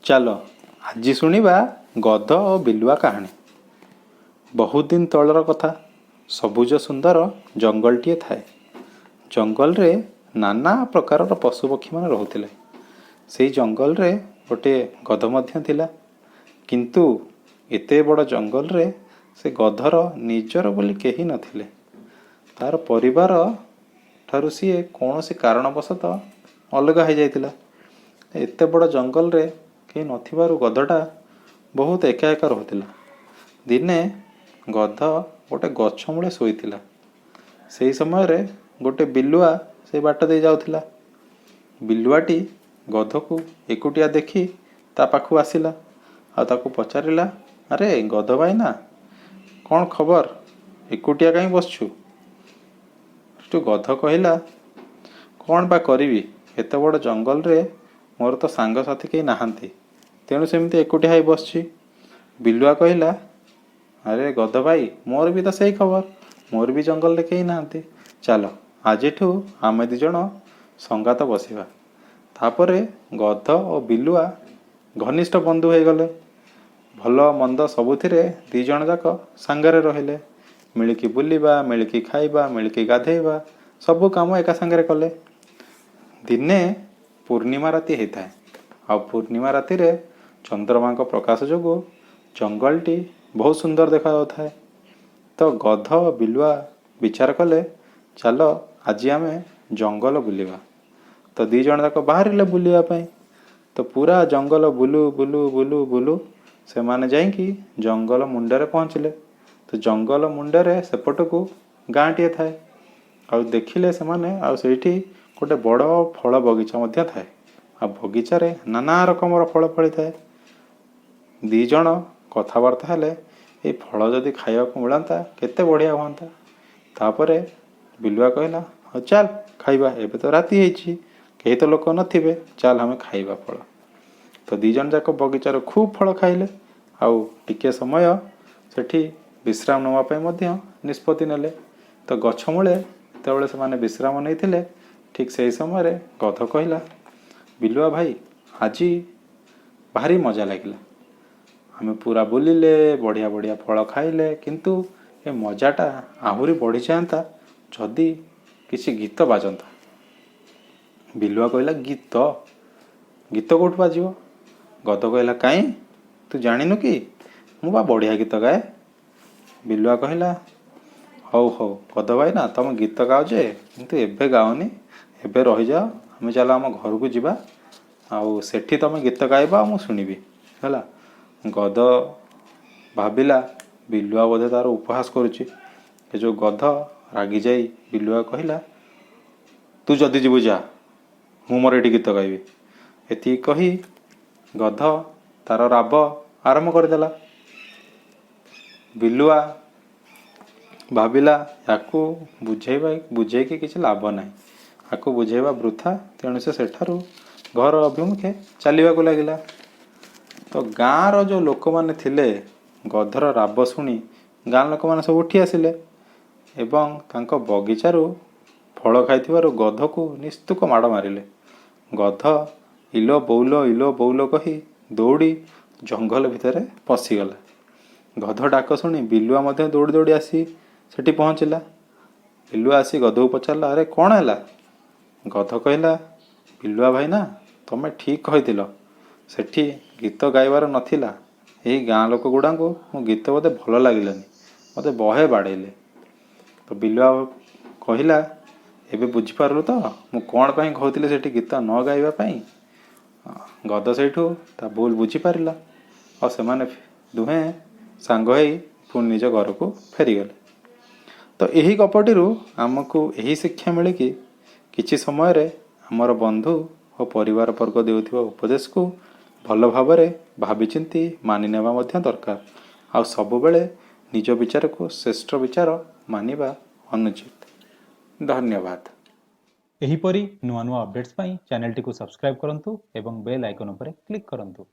ଚାଲ, ଆଜି ଶୁଣିବା ଗଧ ଓ ବିଲୁଆ କାହାଣୀ। ବହୁତ ଦିନ ତଳର କଥା। ସବୁଜ ସୁନ୍ଦର ଜଙ୍ଗଲଟିଏ ଥାଏ। ଜଙ୍ଗଲରେ ନାନା ପ୍ରକାରର ପଶୁପକ୍ଷୀମାନେ ରହୁଥିଲେ। ସେଇ ଜଙ୍ଗଲରେ ଗୋଟିଏ ଗଧ ମଧ୍ୟ ଥିଲା। କିନ୍ତୁ ଏତେ ବଡ଼ ଜଙ୍ଗଲରେ ସେ ଗଧର ନିଜର ବୋଲି କେହି ନଥିଲେ। ତାର ପରିବାର ଠାରୁ ସିଏ କୌଣସି କାରଣବଶତଃ ଅଲଗା ହେଇଯାଇଥିଲା। ଏତେ ବଡ଼ ଜଙ୍ଗଲରେ କେହି ନଥିବାରୁ ଗଧଟା ବହୁତ ଏକା ଏକା ରହୁଥିଲା। ଦିନେ ଗଧ ଗୋଟେ ଗଛ ମୂଳେ ଶୋଇଥିଲା। ସେଇ ସମୟରେ ଗୋଟେ ବିଲୁଆ ସେଇ ବାଟ ଦେଇ ଯାଉଥିଲା। ବିଲୁଆଟି ଗଧକୁ ଏକୁଟିଆ ଦେଖି ତା ପାଖକୁ ଆସିଲା ଆଉ ତାକୁ ପଚାରିଲା, "ଆରେ ଗଧ ଭାଇନା, କ'ଣ ଖବର? ଏକୁଟିଆ କାହିଁ ବସିଛୁ?" ସେଠୁ ଗଧ କହିଲା, "କ'ଣ ବା କରିବି? ଏତେ ବଡ଼ ଜଙ୍ଗଲରେ ମୋର ତ ସାଙ୍ଗସାଥି କେହି ନାହାନ୍ତି, ତେଣୁ ସେମିତି ଏକୁଟିଆ ହେଇ ବସିଛି।" ବିଲୁଆ କହିଲା, "ଆରେ ଗଧ ଭାଇ, ମୋର ବି ତ ସେଇ ଖବର। ମୋର ବି ଜଙ୍ଗଲରେ କେହି ନାହାନ୍ତି। ଚାଲ, ଆଜିଠୁ ଆମେ ଦୁଇ ଜଣ ସଙ୍ଗାତ ବସିବା।" ତାପରେ ଗଧ ଓ ବିଲୁଆ ଘନିଷ୍ଠ ବନ୍ଧୁ ହେଇଗଲେ। ଭଲ ମନ୍ଦ ସବୁଥିରେ ଦୁଇ ଜଣ ଯାକ ସାଙ୍ଗରେ ରହିଲେ। ମିଳିକି ବୁଲିବା, ମିଳିକି ଖାଇବା, ମିଳିକି ଗାଧେଇବା, ସବୁ କାମ ଏକା ସାଙ୍ଗରେ କଲେ। ଦିନେ ପୂର୍ଣ୍ଣିମା ରାତି ହେଇଥାଏ ଆଉ ପୂର୍ଣ୍ଣିମା ରାତିରେ ଚନ୍ଦ୍ରମାଙ୍କ ପ୍ରକାଶ ଯୋଗୁଁ ଜଙ୍ଗଲଟି ବହୁତ ସୁନ୍ଦର ଦେଖାଯାଉଥାଏ। ତ ଗଧ ବିଲୁଆ ବିଚାର କଲେ, ଚାଲ, ଆଜି ଆମେ ଜଙ୍ଗଲ ବୁଲିବା। ତ ଦୁଇ ଜଣ ଯାକ ବାହାରିଲେ ବୁଲିବା ପାଇଁ। ତ ପୁରା ଜଙ୍ଗଲ ବୁଲୁ ବୁଲୁ ବୁଲୁ ବୁଲୁ ସେମାନେ ଯାଇକି ଜଙ୍ଗଲ ମୁଣ୍ଡରେ ପହଞ୍ଚିଲେ। ତ ଜଙ୍ଗଲ ମୁଣ୍ଡରେ ସେପଟକୁ ଗାଁଟିଏ ଥାଏ ଆଉ ଦେଖିଲେ ସେମାନେ, ଆଉ ସେଇଠି ଗୋଟେ ବଡ଼ ଫଳ ବଗିଚା ମଧ୍ୟ ଥାଏ ଆଉ ବଗିଚାରେ ନାନା ରକମର ଫଳ ଫଳିଥାଏ। ଦୁଇ ଜଣ କଥାବାର୍ତ୍ତା ହେଲେ, ଏଇ ଫଳ ଯଦି ଖାଇବାକୁ ମିଳନ୍ତା, କେତେ ବଢ଼ିଆ ହୁଅନ୍ତା। ତାପରେ ବିଲୁଆ କହିଲା, "ହଉ ଚାଲ ଖାଇବା। ଏବେ ତ ରାତି ହେଇଛି, କେହି ତ ଲୋକ ନଥିବେ। ଚାଲ, ଆମେ ଖାଇବା ଫଳ।" ତ ଦୁଇ ଜଣ ଯାକ ବଗିଚାରୁ ଖୁବ୍ ଫଳ ଖାଇଲେ ଆଉ ଟିକେ ସମୟ ସେଠି ବିଶ୍ରାମ ନେବା ପାଇଁ ମଧ୍ୟ ନିଷ୍ପତ୍ତି ନେଲେ। ତ ଗଛ ମୂଳେ ଯେତେବେଳେ ସେମାନେ ବିଶ୍ରାମ ନେଇଥିଲେ, ଠିକ୍ ସେହି ସମୟରେ ଗଧ କହିଲା, "ବିଲୁଆ ଭାଇ, ଆଜି ଭାରି ମଜା ଲାଗିଲା। ଆମେ ପୁରା ବୁଲିଲେ, ବଢ଼ିଆ ବଢ଼ିଆ ଫଳ ଖାଇଲେ। କିନ୍ତୁ ଏ ମଜାଟା ଆହୁରି ବଢ଼ିଯାଆନ୍ତା ଯଦି କିଛି ଗୀତ ବାଜନ୍ତା।" ବିଲୁଆ କହିଲା, "ଗୀତ? ଗୀତ କେଉଁଠୁ ବାଜିବ?" ଗଧ କହିଲା, "କାଇଁ, ତୁ ଜାଣିନୁ କି? ମୁଁ ବା ବଢ଼ିଆ ଗୀତ ଗାଏ।" ବିଲୁଆ କହିଲା, "ହଉ ହଉ ଗଧ ଭାଇନା, ତମେ ଗୀତ ଗାଅ ଯେ, କିନ୍ତୁ ଏବେ ଗାଅନି। ଏବେ ରହିଯାଅ। ଆମେ ଚାଲ ଆମ ଘରକୁ ଯିବା ଆଉ ସେଠି ତମେ ଗୀତ ଗାଇବ ଆଉ ମୁଁ ଶୁଣିବି, ହେଲା।" ଗଧ ଭାବିଲା, ବିଲୁଆ ବୋଧେ ତାର ଉପହାସ କରୁଛି। ଏ ଯେଉଁ ଗଧ ରାଗିଯାଇ ବିଲୁଆ କହିଲା, "ତୁ ଯଦି ଯିବୁ ଯା, ମୁଁ ମୋର ଏଠି ଗୀତ ଗାଇବି।" ଏତିକି କହି ଗଧ ତାର ରାବ ଆରମ୍ଭ କରିଦେଲା। ବିଲୁଆ ଭାବିଲା, ୟାକୁ ବୁଝେଇକି କିଛି ଲାଭ ନାହିଁ, ୟାକୁ ବୁଝେଇବା ବୃଥା। ତେଣୁ ସେ ସେଠାରୁ ଘର ଅଭିମୁଖେ ଚାଲିବାକୁ ଲାଗିଲା। ତ ଗାଁର ଯେଉଁ ଲୋକମାନେ ଥିଲେ, ଗଧର ରାବ ଶୁଣି ଗାଁ ଲୋକମାନେ ସବୁ ଉଠି ଆସିଲେ ଏବଂ ତାଙ୍କ ବଗିଚାରୁ ଫଳ ଖାଇଥିବାରୁ ଗଧକୁ ନିସ୍ତୁକ ମାଡ଼ ମାରିଲେ। ଗଧ ଇଲୋ ବୋଉଲୋ, ଇଲୋ ବୋଉଲୋ କହି ଦୌଡ଼ି ଜଙ୍ଗଲ ଭିତରେ ପଶିଗଲା। ଗଧ ଡାକ ଶୁଣି ବିଲୁଆ ମଧ୍ୟ ଦୌଡ଼ି ଦୌଡ଼ି ଆସି ସେଠି ପହଞ୍ଚିଲା। ବିଲୁଆ ଆସି ଗଧକୁ ପଚାରିଲା, "ଆରେ, କ'ଣ ହେଲା?" ଗଧ କହିଲା, "ବିଲୁଆ ଭାଇନା, ତମେ ଠିକ୍ କହିଥିଲ, ସେଠି ଗୀତ ଗାଇବାର ନଥିଲା। ଏହି ଗାଁ ଲୋକ ଗୁଡ଼ାଙ୍କୁ ମୋ ଗୀତ ବୋଧେ ଭଲ ଲାଗିଲାନି, ମୋତେ ବହେ ବାଡ଼େଇଲେ।" ତ ବିଲୁଆ କହିଲା, "ଏବେ ବୁଝିପାରିଲୁ ତ ମୁଁ କ'ଣ ପାଇଁ କହୁଥିଲି ସେଠି ଗୀତ ନ ଗାଇବା ପାଇଁ?" ଗଧ ସେଇଠୁ ତା ଭୁଲ ବୁଝିପାରିଲା ଆଉ ସେମାନେ ଦୁହେଁ ସାଙ୍ଗ ହେଇ ପୁଣି ନିଜ ଘରକୁ ଫେରିଗଲେ। ତ ଏହି ଗପଟିରୁ ଆମକୁ ଏହି ଶିକ୍ଷା ମିଳେ କି କିଛି ସମୟରେ ଆମର ବନ୍ଧୁ ଓ ପରିବାର ବର୍ଗ ଦେଉଥିବା ଉପଦେଶକୁ ଭଲ ଭାବରେ ଭାବିଚିନ୍ତି ମାନିନେବା ମଧ୍ୟ ଦରକାର ଆଉ ସବୁବେଳେ ନିଜ ବିଚାରକୁ ଶ୍ରେଷ୍ଠ ବିଚାର ମାନିବା ଅନୁଚିତ। ଧନ୍ୟବାଦ। ଏହିପରି ନୂଆ ନୂଆ ଅପଡେଟ୍ସ ପାଇଁ ଚ୍ୟାନେଲଟିକୁ ସବସ୍କ୍ରାଇବ୍ କରନ୍ତୁ ଏବଂ ବେଲ୍ ଆଇକନ୍ ଉପରେ କ୍ଲିକ୍ କରନ୍ତୁ।